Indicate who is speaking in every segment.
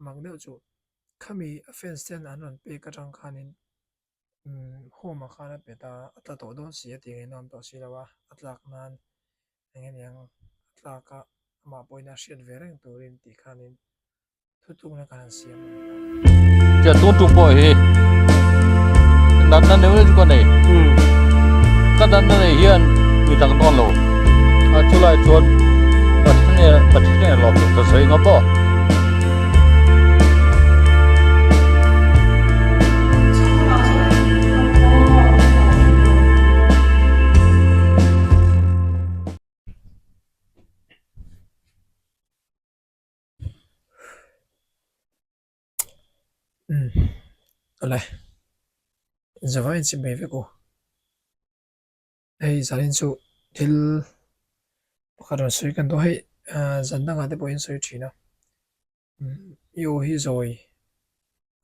Speaker 1: Mak deuh chu khami a fans ten an rawn pek atang khanin home ah khan a pet a, a tla tawh dawn si a tih ngaihna a awm tawh si lo a, a tlak nan eng nge niang a tlak a amah pawhin a hriat ve reng turin tih khanin thutlukna kan han siam a ni a.
Speaker 2: Tia tun tum pawh hi natna neuh neuh chu ka nei. Ka natna nei hian mi dang dawn lo. A chulai chuan Pathian Pathian lawm tur ka sawi ngam maw.
Speaker 1: Umm awle zavai in chim ve vek u hei zanin chu thil pakhat rawn sawi kan duh a hei ah zan dangah te pawhin sawi thin a i aw hi zawi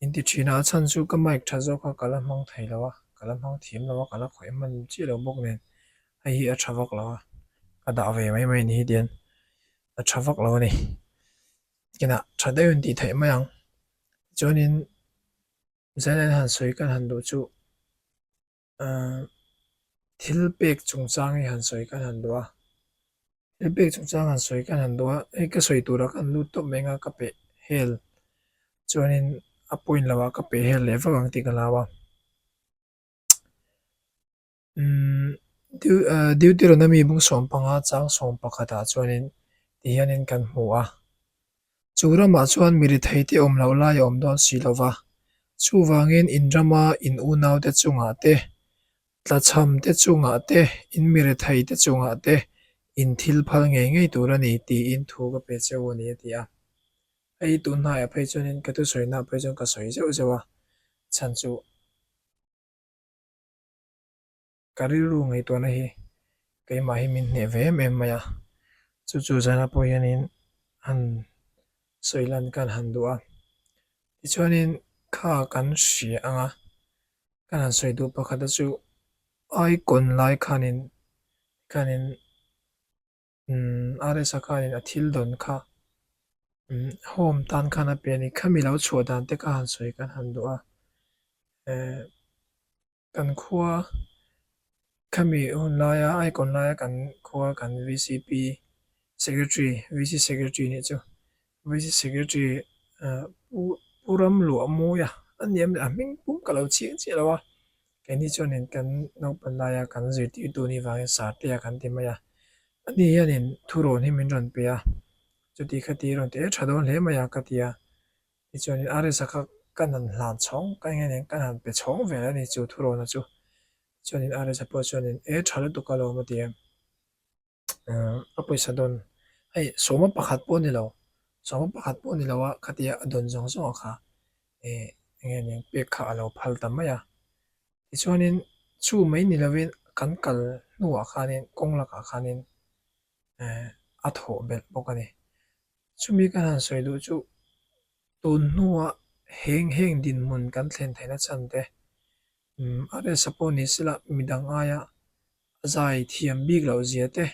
Speaker 1: in ti thin a a chhan chu ka mic tha zawk kha ka la hmang thei lo a ka la hmang thiam lo a ka la khawih hman chiah lo bawk nen hei hi a tha vak lo a ka dah ve mai mai a ni hi tian a tha vak lo a ni. Kinah tha deuh in tih theih mai ang. Chuanin Zailain han sawi kan han duh chu ahh thil pek chungchang hi han sawi kan han duh a. Thil pek chungchang han sawi kan han duh a, hei ka sawi turah khan lut tawp mai anga ka peh hel chuanin a point loh ah ka peh hel leh vak ang tih ka hlau a. Umm Deuteronomy bung 15 chang 11 ah chuanin ti hianin kan hmu a, Chu ramah chuan mi ritheite awm loh lai a awm dawn si lo va, chuvangin in rama in unaute chungah te, tlachhamte chungah te, in mi ritheite chungah te in thil phal ngei ngei tur a ni tiin thu ka pe cheu a ni a ti a. Hei tun hnaiah phei chuanin ka thusawiinaah phei chuan ka sawi zeuh zeuh a, chhan chu. Ka rilru ngaihtuahna hi keimah hi min hneh ve em em mai a, chu chu zana pawh hianin han sawi lan kan han duh a. Tichuanin kha kan hria ang a, kan han sawi duh pakhat a chu icon lai khanin khanin RSa khanin a thil dawn kha home tan khan a pe a ni. Khami lo chhuah dan te kha han sawi kan han duh a, eh. Kan khua khami hun laia icon laia kan khua kan VCP Secretary VC Secretary nih chu VC Secretary ah Pu Pu Ramluahmawia a ni em le a hming pum ka lo chhiang chiah lo a keini chuanin kan naupang laia kan zirtirtu nih vangin Sartea kan ti mai a ani hianin thurawn hi min rawn pe a chuti khati rawn ti e tha dawn hle mai a ka ti a. Tichuanin RS-a kha kan han hlan chhawng, ka eng eng kan han pe chhawng vel a ni chu thurawna chu. Tichuanin RS-a pawh chuanin e tha lutuk alawm a ti a, a pawisa dawn hei sawma pakhat pawh a ni lo, sawma pakhat pawh a ni lo a khatia a dawn zawng zawng a kha e eng nge eng pek kha a lo phal ta mai a. Tichuanin chu mai ni lovin kan kal hnuah khanin kawng lakah khanin a thawh belh bawk a ni. Chumi kan han sawi duh chu tun hnua heng heng dinhmun kan thlen theihna chhan te a resa pawh ni sela midang aia a zai thiam bik loh zia te,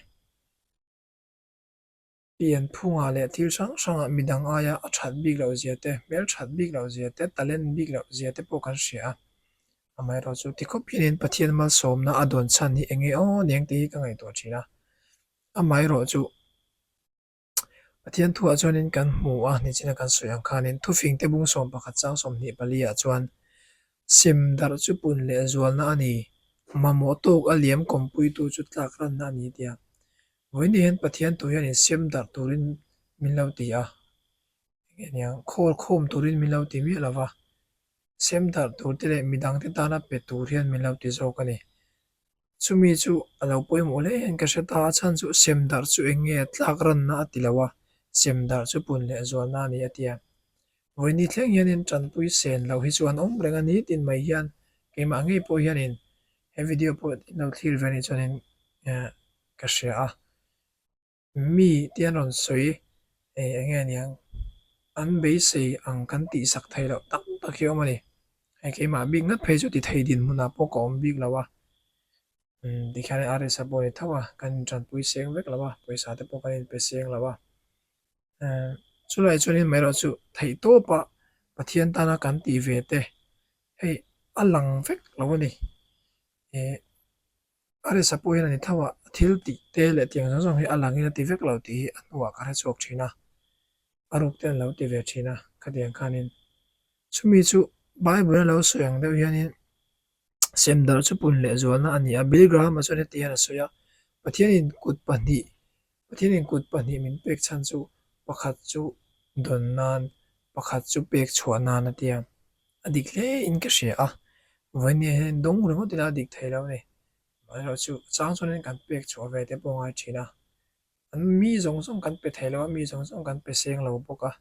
Speaker 1: pian phungah leh thil hrang hrangah midang aia a that bik loh zia te, hmel that bik loh zia te, talent bik loh zia te pawh kan hria a. Amaherawhchu tikhawp hianin Pathian malsawmna a dawn chhan hi eng nge aw niang tih hi ka ngaihtuah thin a. Amaherawhchu Pathian thuah chuanin kan hmu a, nichina kan sawi ang khanin thufing te bung 11 chang 24 ah chuan sem darh chu pun leh zualna a ni, mamawh tawk a liam kawmpuitu chu tlak ranna a ni tia. Vawiin hian Pathian thu hianin sem darh turin min lo ti a, eng nge niang khawl khawm turin min lo ti miah lo va, sem darh tur te leh midangte tana pe tur hian min lo ti zawk a ni. Chumi chu a lo pawimawh hle hian ka hre ta a, chhan chu sem darh chu eng nge tlak ranna a ti lo a, sem darh chu pun leh zualna a ni a ti a. Vawiini thleng hianin tanpui sen loh hi chu an awm reng a ni tin mai hian keimah ngei pawh hianin he video pawh in lo thlir ve anih chuanin ka hria a. Mi te an rawn sawi eng enge aniang an beisei ang kan tihsak thei loh tak tak hi a awm a ni. Hei keimah bik ngat phei chu ti thei dinhmunah pawh ka awm bik lo a, umm tikhian RS-a pawh a ni tho a, kan intanpui seng vek lo a, pawisa te pawh kan inpe seng lo a. Chulai chuanin amaherawh chu theihtawpa Pathian tana kan tih ve te hei a lang vek lo a ni. Ih a risa pawh hian a ni tho a, thil tih te leh tiang zawng zawng hi a langin a ti vek lo tih hi a hnuah ka hre chhuak thin a, a ruk te an lo ti ve thin a khatiang khanin. Chumi chu Bible a lo sawi ang deuh hianin Sem darh chu pun leh zualna a ni a, Billy Graham-a chuan heti hian a sawi a, Pathianin kut pahnih, Pathianin kut pahnih min pek chhan chu pakhat chu dawn nan, pakhat chu pek chhuah nan a ti a. A dik hle in ka hria a, vawiin hian dawng ringawt ila a dik thei lo a ni. Amaherawhchu chang chuanin kan pek chhuah ve te pawh a ngai thin a, an mi zawng zawng kan pe thei lo a, mi zawng zawng kan pe seng lo bawk a.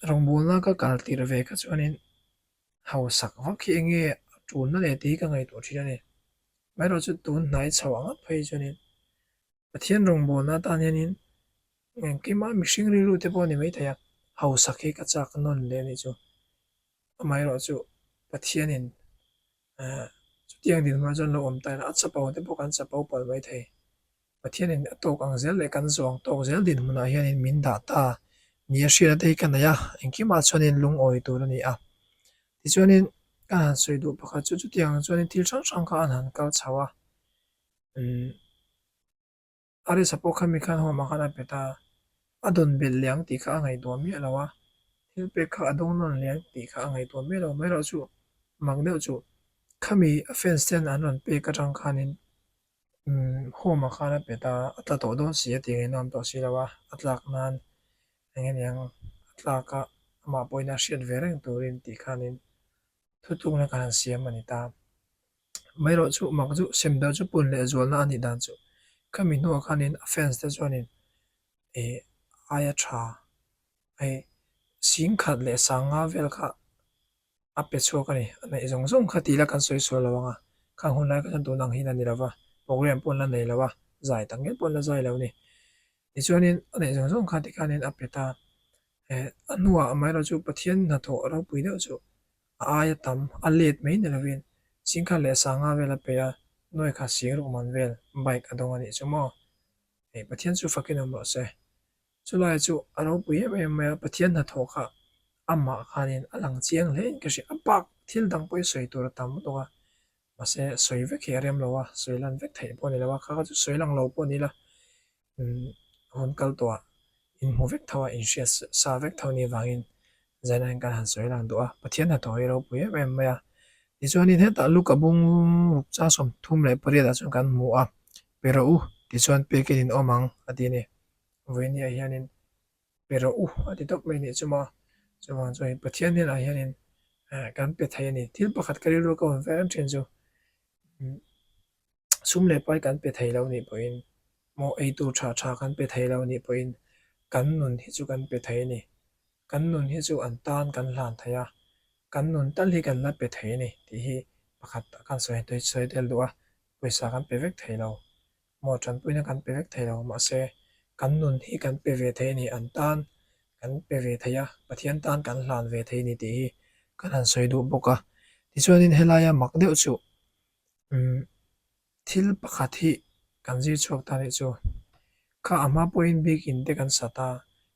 Speaker 1: Rawngbawlna ka kal tir ve kha chuanin hausak vak hi enge a tulna leh tih hi ka ngaihtuah thin a ni. Amaherawh chu tun hnai chho ang ngawt phei chuanin Pathian rawngbawlna atan hianin engkima mihring rilru te pawh a ni maithei a, hausak hi ka chak nawn leh a nih chu. Amaherawh chu Pathianin Chutiang dinhmunah chuan lo awm ta ila a chapo te pawh kan chapo palh mai thei. Pathianin a tawk ang zel leh kan zawng tawk zel dinhmunah hianin min dah ta nia hriatna te hi ka nei a, engkimah chuanin lungawi tur a ni a. Tichuanin kan han sawi duh pakhat chu chutiang ang chuanin thil hrang hrang kha an han kal chho a. A risa pawh kha mi khan home ah khan a pet a, a dawn belh leh ang tih kha a ngaihtuah miah lo a, thil pek kha a dawng nawn leh ang tih kha a ngaihtuah miah lo mai erawh chu mak deuh chu khami a fans ten an rawn pek atang khanin home ah khan a pet a, a tla tawh dawn si a tih ngaihna awm tawh si lo a, a tlak nan eng nge niang a tlak a amah pawhin a hriat ve reng turin tih khanin thutlukna khan an siam a ni ta. Amaherawh chu mak chu sem ber chu pun leh zualna a nih dan chu khami hnuah khanin a fans te chuanin ih aia tha hei sing khat leh sanga vel kha a pe chhuak a ni. A neih zawng zawng kha tih ila kan sawi sual lo ang a, khang hun lai kha chuan tun ang hi la ni lo va, program pawh an la nei lo a, zai tak ngial pawh an la zai lo a ni. Tichuanin a neih zawng zawng kha tikhanin a pe ta. A hnuah amaherawh chu Pathian hnathawh ropui deuh chu a aia tam a let mai ni lovin Singkhat leh Sanga vel a pe a, nuai kha sing ruk man vel bike a dawng a nih chu maw? Hei Pathian chu fakin awm rawh se. Chulai chu a ropui em em mai a, Pathian hnathawh kha amah khanin a lang chiang hle in ka hria. A bak thil dang pawh hi sawi tur a tam lutuk a, mahse sawi vek hi a rem lo a, sawi lan vek theih pawh a ni lo a, kha kha chu sawi lang lo pawh a ni la. Hun kal tawhah inhmu vek tho a, inhriat sa vek tho ni avangin zaina hian kan han sawi lang duh a, Pathian hnathawh hi ropui em em mai a. Tichuanin hetah Luka bung ruk chang 38 ah chuan kan hmu a, Pe rawh u, tichuan pekin in awm ang a ti a ni. Vawinia hianin pe rawh u a ti tawp mai nih chu maw. Chuvang chuan Pathian hnenah hianin kan pe thei a ni. Thil pakhat ka rilru ka awm ve reng thin chu Sum leh pai kan pe thei lo nih pawhin maw eitur tha tha kan pe thei lo nih pawhin kan nun hi chu kan pe thei a ni. Kan nun hi chu an tan kan hlan thei a, kan nun tal hi kan la pe thei a ni tih hi pakhat kan sawi sawi tel duh a, pawisa kan pe vek thei lo maw tanpuina kan pe vek thei lo mahse kan nun hi kan pe ve thei a ni, an tan kan pe ve thei a, Pathian tan kan hlan ve thei a ni tih hi kan han sawi duh bawk a. Tichuanin helaia mak deuh chu Umm thil pakhat hi kan zir chhuak ta nih chu. Kha a hma pawhin bik in te kan sat a,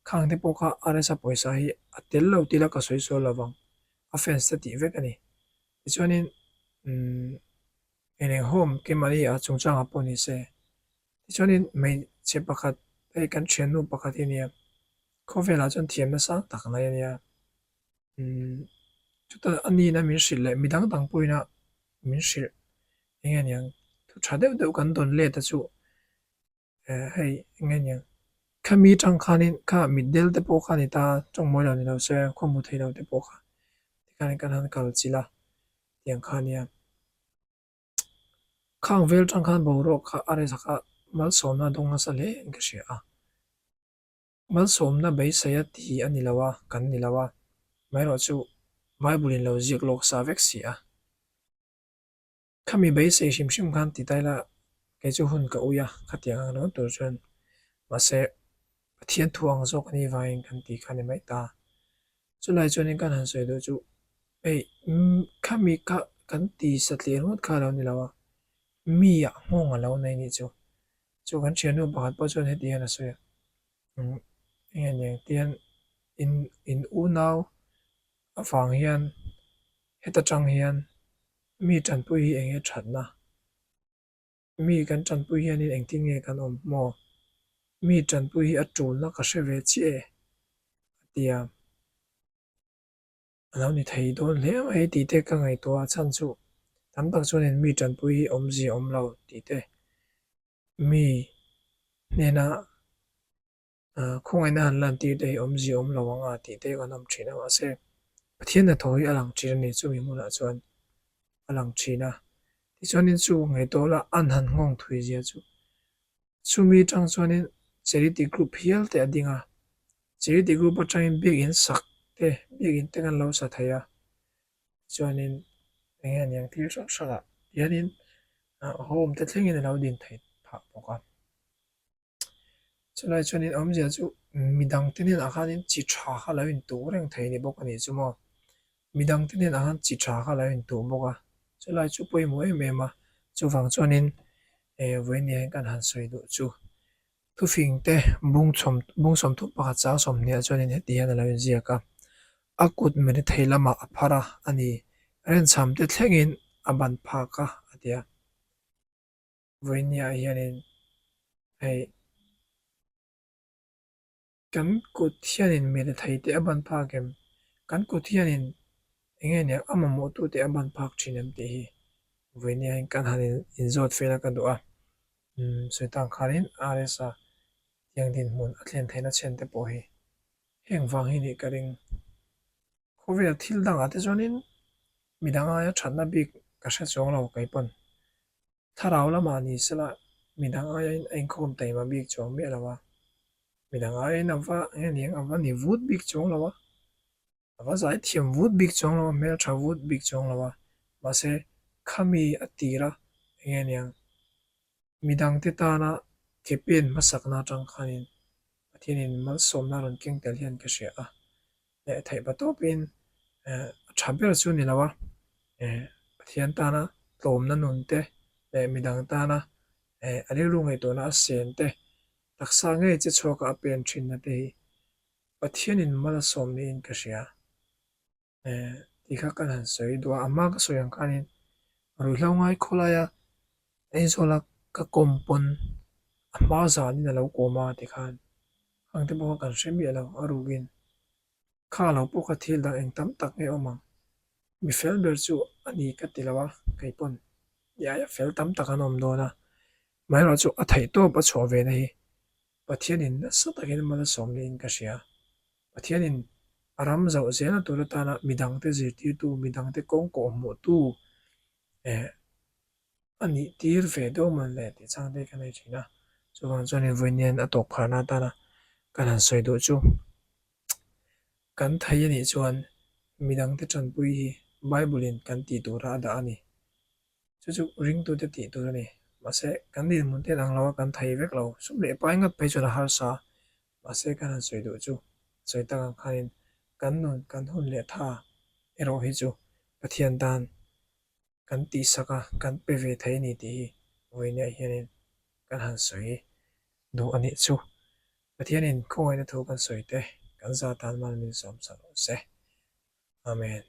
Speaker 1: khang te pawh kha RSa pawisa hi a tel lo tila ka sawi sual lovang, a fans te tih vek a ni. Tichuanin umm eneng home keimahni a chungchangah pawh ni se. Tichuanin hmeichhe pakhat hei kan thiannu pakhat hi a nia, khawvelah chuan thiamna sang tak nei a nia. Umm chuta a nina min hrilh leh mi dang dang pawhin a min hrilh eng nge niang thu tha deuh deuh kan dawn let a chu eh hei eng nge niang khami tang khanin kha mitdel te pawh kha a ni ta tawng mawi lo ni lo se khaw hmu thei lo te pawh kha tikhanin kan han kal chilh a tiang kha a nia. Khang vel tang khan boruak kha a rei zak a malsawmna a dawng nasa hle in ka hria a. Malsawmna beisei a ti a ni lo a, kan ni lo a, amaherawh chu Bible in lo ziak lawk sa vek si a. Khami beisei hrim hrim khan ti ta ila kei chu hun ka ui a, khatiang ang ringawt tur chuan mahse Pathian thu ang zawk a nih vangin kan ti kha ni mai ta. Chulai chuanin kan han sawi duh chu hei khami kha kan ti satliah ringawt kha a lo ni lo a, mi ah nghawng a lo nei nih chu. Chu kan thiannu pakhat pawh chuan heti hian a sawi a, umm Enge niang tian in in unau avang hian heta tang hian mi tanpui hi enge thatna mi kan tanpui hianin engtin nge kan awm maw mi tanpui hi a tulna ka hre ve chiah e a ti a. A lo ni thei dawn hle mai tih te ka ngaihtuah a chhan chu tam tak chuanin mi tanpui hi awmzia awm lo tih te mi hnena khawngaihna han lan tir te hi awmzia awm lo ang a tih te kan awm thin a mahse Pathian hnathawh hi a lang thin a ni chumi hmunah chuan a lang thin a tichuanin chu ngaihtuah la an han nghawng thui zia chu chumi atang chuanin charity group hial te a ding a charity group atangin biakinn sak te biakinn te kan lo sa thei a chuanin eng nge aniang thil hrang hrangah hianin home te thlengin a lo din theih phah bawk a. Chulai chuanin awmzia chu midangte hnenah khanin chi tha kha lo intuh reng thei a ni bawk a nih chu maw. Midangte hnenah khan chi tha kha lo intuh bawk a, chulai chu pawimawh em em a, chuvang chuanin eh vawiin hian kan han sawi duh chu. Thufingte bung chhawm bung sawmthum pakhat chang sawmhnih ah chuanin heti hian a lo inziak a, a kut meri thei lamah a phar a a ni, renchhamte thlengin a ban phak a a ti a. Vawinia hianin hei kan kut hianin mi rethei te a ban phak em? Kan kut hianin eng nge nia a mamawh tu te a ban phak thin em tih hi vawinia hian kan han inzawt fel a ka duh a. Umm sawi tak khanin RS-a tiang dinhmun a thlen theihna chhen te pawh hi heng vang hi nih ka ring. Khawvel thil dangah te chuanin midang aia thatna bik ka hre chuang lo kei pawn. Thlarau lamah ni sela midang aiin a inkhawm taima bik chuang miah lo a, midang aiin a va nge niang a va ni vut bik chuang lo a, a va zai thiam vut bik chuang lo a, hmeltha vut bik chuang lo a, mahse khami a tir a enge niang midangte tana ke pen hmasakna atang khanin Pathianin malsawmna rawn keng tel hian ka hria a, leh theih pa tawpin a tha ber chu ni lo a, Pathian tana tlawmna nun te leh midang tana a rilru ngaihtuahna a sen te, taksa ngei che chhuaka a pen thinna te hi Pathianin mal a sawm niin ka hria. Tih kha kan han sawi duh a, a hma ka sawi ang khanin ruihhlo ngai khawlaia Aizawla ka kawm pawn a hma zanin a lo kawm a tikhan khang te pawh kha kan hre miah lo a rukin kha lo pawh kha thil dang eng tam tak nge awm ang mi fel ber chu a ni ka ti lo a kei pawn i aia fel tam tak an awm dawn a amaherawhchu a theihtawp a chhuah ve na hi Pathianin nasa takin mal a sawm niin ka hria. Pathianin a ram zauh zelna tur atana midangte zirtirtu, midangte kawng kawhhmuhtu eh a nih tir ve deuh man le tih chang te ka nei thin a. Chuvang chuanin vawiin a tawp pharna atana kan han sawi duh chu kan thei a nih chuan midangte tanpui hi Bible-in kan tih tura a dah a ni. Chu chu ringtute tih tur a ni. Mahse, kan dinhmun te ang lo a kan thei vek lo. Sum leh pai ngat phei chuan a harsa. Mahse, kan han sawi duh chu sawi tak ang khanin kan nun, kan hun leh tha erawh hi chu Pathian tan kan tihsak a, kan pe ve thei a ni tih hi vawinia hianin kan han sawi duh a nih chu. Pathianin khawngaihna thu kan sawi te kan za tan mal min sawm sak rawh se. Amen.